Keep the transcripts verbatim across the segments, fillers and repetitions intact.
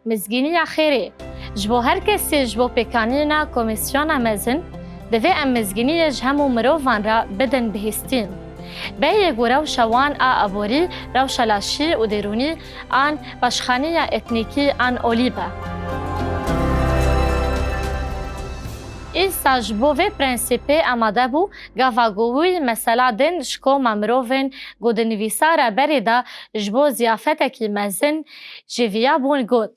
Mizgîniya xêrê. Ji bo her kesî ji bo pêkanîna Komîsyona Mezin, divê em mizgîniyê ji hemû mirovan re bidin bihîstîn. Bêyî ku rewşa wan a aborî, rewşa laşî û derûnî an paşxaniya etnîkî an olî be. Îsa ji bo vê prensîpê amade bû, gava ku wî mesela din ji koma mirovên ku di nivîsa re berê de ji bo ziyafetekî mezin jêviya bûn got,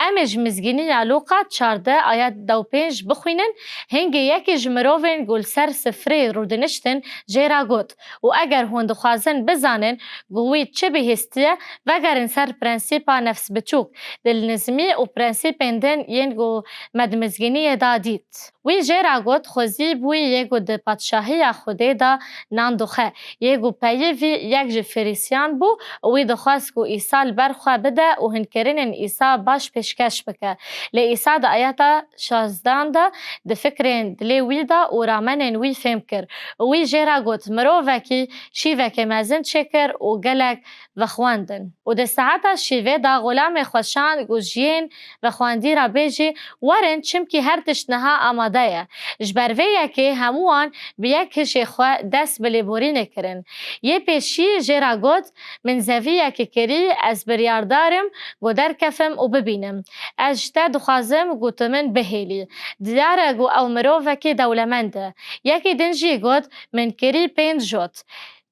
Em ê ji Mizgîniya Lûqa çardeh ayet deh û pênc bixwînin, hingê yekî ji mirovên ku li ser sifrê rûdiniştin jê re got, Û eger hûn dixwazin bizanin ku wî çi bihîstiye, vegerin ser prensîpa nefsbiçûk, dilnizmî û prensîpên din yên ku me di mizgîniyê de dît. Wî jê re got, Xwezî bûyî yê ku di padşahiya Xwedê de nan dixwe, yê ku peyivî yek ji Ferîsiyan bû û wî dixwest ku Îsa li ber xwe bide û hinkirinên Îsa baş pêşkeş bike. Lê Îsa di ayeta şazdan de di fikrên dilê wî de û ramenên wî fêm kir û wî jê re got, Mirovekî şîvekê mezin çêkir û gelek vexwendin. Û di saeta şîvê de xulamê xwe şand ku ji yên vexwendî re bêjî, Werin, çimkî her tişt niha amade ye. Ji ber vê yekê hemûwan bi yek hişê xwe dest bi lêborînê kirin. Yê pêşî jê re got, Min zeviyekî kirî, ez biryardar im ku derkefim û bibînim. Ez ji te dixwazim ku tu min bihêlî. Diyar e ku ew mirovekî dewlemend e. Yekî din jî got, Min kirî pênc jot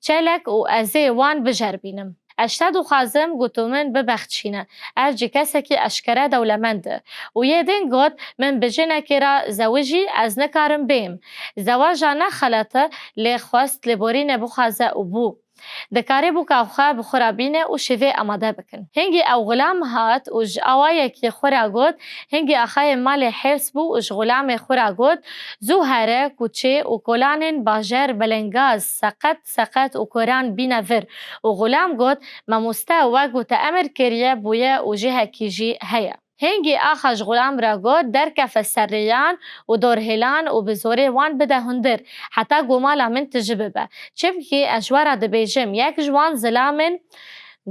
çelek û ez ê wan bijerbînim. Ez ji te dixwazim ku tu min bibexçîne. Ev jî kesekî eşkere dewlemend e. Û yê din got, Min bi jinekê re zewijî, ez nikarim bêm. Zewaja ne xelet e, lê xwest lêborînê bixwaze û bû. Dikarî bûka xwe bi xwe re bîne û şîvê amade bikin. Hingî ew xulam hat û ji awayekî xwe re got, Hingî axayê malê hêrs bû û ji xulamê xwe re got, Zû here, kuçê û kolanên bajer belengaz, seqet, seqet û koran bîne vir. Û xulam got, Mamoste, wek ku te emir kiriye bûye û cihekî jî heye. Hingî axa ji xulam re got, Derkefe serrêyan û dorhêlan û bi zorê wan bide hundir, heta ku mala min tiji bibe. Çimkî ez ji we re dibêjim, yek ji wan zilamên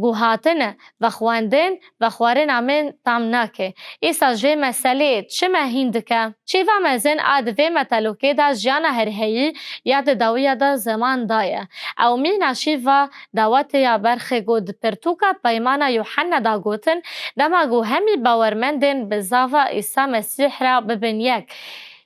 ku hatine vexwendin, vexwarina min tam nake. Îsa ji vê meseleyê çi me hîn dike? Şîva mezin a di vê metelokê de jiyana herheyî ya di dawiya de zeman daye. Ew mîna şîva dawetê ya berxê ku di pirtûka Peymana Yuhanna de gotin, dema ku hemî bawermendên bi zava Îsa Mesîh re bibin yek.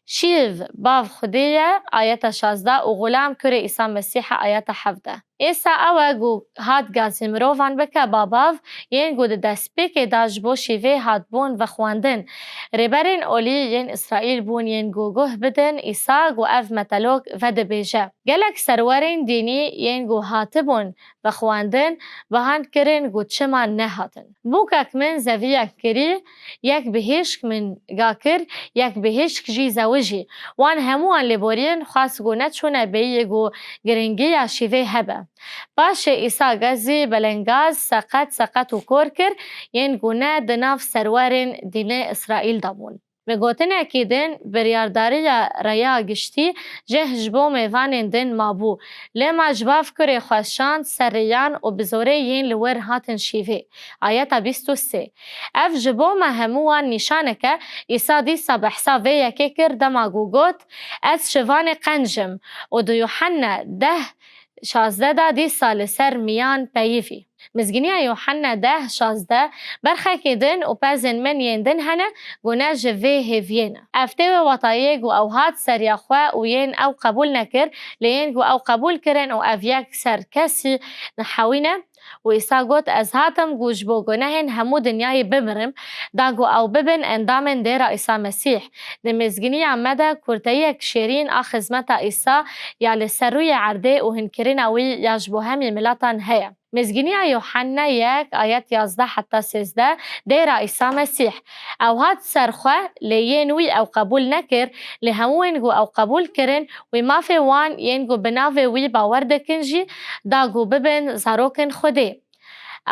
Şîv, bav Xwedê ye, ayeta şazdeh, û xulam kurê Îsa Mesîh e, ayeta hevdeh. Êsa ew e ku hat gazî mirovan bike babav, yên ku di destpêkê de ji bo şîvê hatibûn vexwendin. Rêberên olî yên Îsraîl bûn yên ku guh bidin Îsa ku ev metelok vedibêje. Gelek serwerên dînî yên ku hatibûn vexwendin, bi hand kirin ku çima nehatin. Bûkek min zeviyek kirî, yek bihêşk min ga kir, yek bihêşk jî zewijî. Wan hemûyan lêborîn, xwest ku neçûne bêyî ku giringiya şîvê hebe. Paşê Îsa gazî belengaz, seqet, seqet û kor kir, yên ku ne di nav serwerên dînê Îsraîl de bûn. Bi gotinekî din, biryardariya raya giştî jeh ji bo mêvanên din mabû. Lê ma ji bav kurê xwe şand serrêyan û bi zorê yên li wir hatin şîvê. Ayeta bîst û sê. Ev ji bo me hemû wan nîşanek e, Îsa dîsa behsa vê yekê kir dema ku got, Ez şivanê qenc im û di Yuhanna deh şazdeh de dîsa li ser miyan peyivî. Mizgîniya Yuhanna deh şazdeh, Berxekî din û pezên min yên din hene ku ne ji vê hêviyê ne. Ev tê wê watayê ku ew hat seriya xwe û yên ew qebûl nekir, lê yên ku ew qebûl kirin û ev yek ser kesî nehewîne. Û Îsa got, Ez hatim ku ji bo gunehên hemû dinyayê bimirim, da ku ew bibin endamên dêra Îsa Mesîh. Di mizgîniya me de kurteyiyek şêrîn a xizmeta Îsa ya li ser rûyê erdê û hinkirina wî ya ji bo hemî milatan heye. Mizgîniya Yuhanna yek, ayet yazdeh heta sêzdeh, dêra Îsa Mesîh. Ew hat ser xwe, lê yên wî ew qebûl nekir, lê hemûyên ku ew qebûl kirin, wî mafê wan yên ku bi navê wî bawer dikin jî da ku bibin zarokên Xwedê.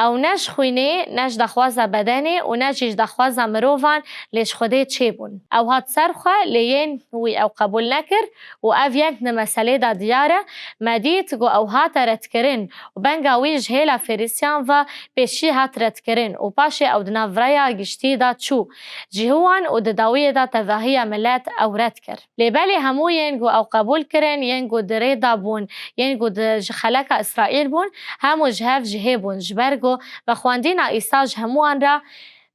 Ew ne ji xwînê, ne ji daxwaza bedenê û ne jî ji daxwaza mirovan, lê ji Xwedê çêbûn. Ew hat ser xwe, lê yên wî ew qebûl nekir û ev yek di meselê de diyar e. Me dît ku ew hate redkirin û benga wî ji hêla Fêrisiyan ve pêşî hat redkirin û paşê ew di nav raya giştî de çû. Cihû wan û di dawiyê de tevahiya milet ew red kir. Lê belê hemû yên ku ew qebûl kirin, yên ku di rê de bûn, yên ku di, ji xeleka Îsraîl bûn, hemû ji hev cihê bûn, ji ber ku vexwendina Îsa ji hemû wan re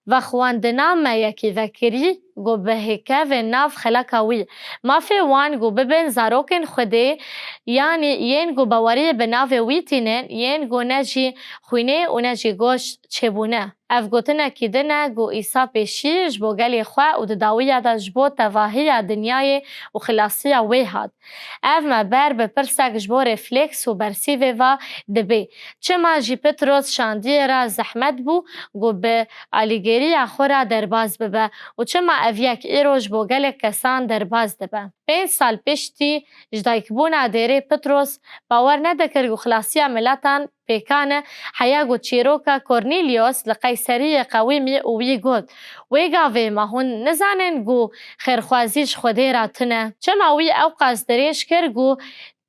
vexwendina me yekî vekirî, ku bihêkevin nav xeleka wî. Mafê wan ku bibin zarokên Xwedê, yanî yên ku baweriyê bi navê wî tînin, yên ku ne jî xwînê û ne jî goşt çêbûne. Ev gotinekî din e ku Îsa pêşî ji bo gelê xwe û di dawiya de ji bo tevahiya dinyayê û xilasiya wê hat. Ev me ber bi pirsek ji bo refleks û bersîvê ve dibê. Çima jî Petros şandiyê re zehmet bû ku bi alîgêriya xwe re derbas bibe û çima ev yek îro ji bo gelek kesan derbas dibe? Pênc sal piştî ji daykbûna dêrê Petros bawer nedikir ku xilasiya miletan pêkan e, heya ku çîroka Kornîlyos li Qeyseriyê qewimî û wî got, Wê gavê ma hûn nizanin ku xêrxwazî ji Xwedê re tune? Çima wî ewqas dirêj kir ku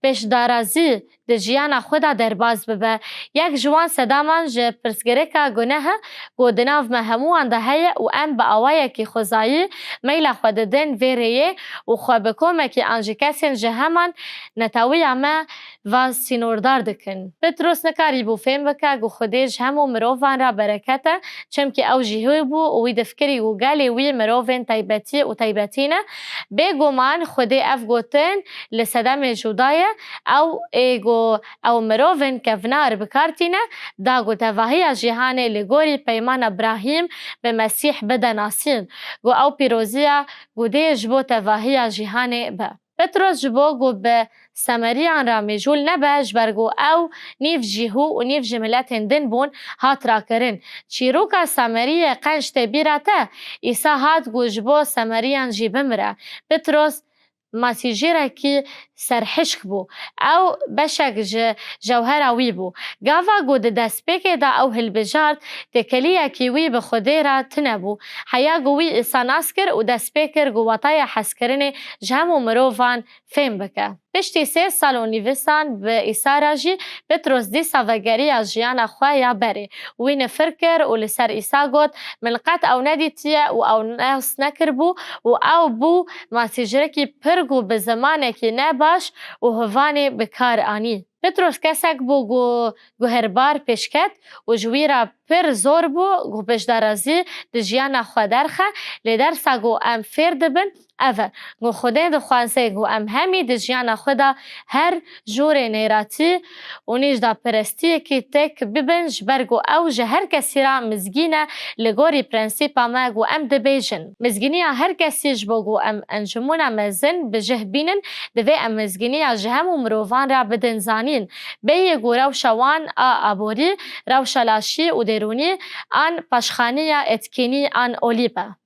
pêşdarazî di jiyana xwe de derbas bibe? Yek ji wan sedaman ji pirsgirêka guneh e ku di nav me hemûwan de heye û em bi awayekî xwezayî meyla xwe didin vê rêyê û xwe bi komekî an ji kesên ji heman netewiya me ve sînordar dikin. Petros nikarîbû fêm bike ku Xwedê ji hemû mirovan re bereket e, çimkî ew jî hê bû û wî difikirî ku gelê wî mirovên taybetî û taybetî ne. Bêguman Xwedê ev gotin li sedemê Jûda ye, ew ê ku ew mirovên kevnar bi kar tîne, da ku tevahiya cîhanê li gorî peymana Brahîm bi Mesîh bide nasîn, ku ew pîroziya ku dê ji bo tevahiya cîhanê be. Petros ji bo ku bi Semeriyan re mêjûl nebe, ji ber ku ew nîv ji hû û nîv ji miletên din bûn, hat rakirin. Çîroka Semeriyê qenc tê bîra te? Îsa hat ku ji bo Semeriyan jî bimire. Petros masîjêrekî serhişk bû. Ew beşek ji jewhera wî bû. Gava ku di destpêkê de ew hilbijart, têkeliyekî wî bi Xwedê re tune bû. Heya ku wî Îsa nas kir û dest pê kir ku wataya hezkirinê ji hemû mirovan fêm bike. Piştî sê sal û nîvisan bi Îsa re jî, Petros dîsa vegeriya jiyana xwe ya berê. Wî nifir kir û li ser Îsa got, Min qet ew nedîtiye û ew nas nekiribû û ew bû masîjirekî pir ku bi zimanekî nebaş û hivanê bi kar anî. Petros kesek bû ku guherbar pêşket û ji wî re pir zor bû ku pêşdarazî di jiyana xwe derxe, lê dersa ku em fêr dibin ev e, ku Xwedê dixwaze ku em hemî di jiyana xwe de her jûrê nêratî û nîjdaperestiyekî têk bibin, ji ber ku ew ji her kesî re mizgîn e, li gorî prensîpa me ku em dibêjin. Mizgîniya her kesî ji bo ku em encûmûna mezin bi cih bînin, divê em mizgîniya ji hemû mirovan re bidin zanîn. Bêyî ku rewşa wan a aborî, rewşa laşî û derûnî an paşxaniya etkînî an olî be.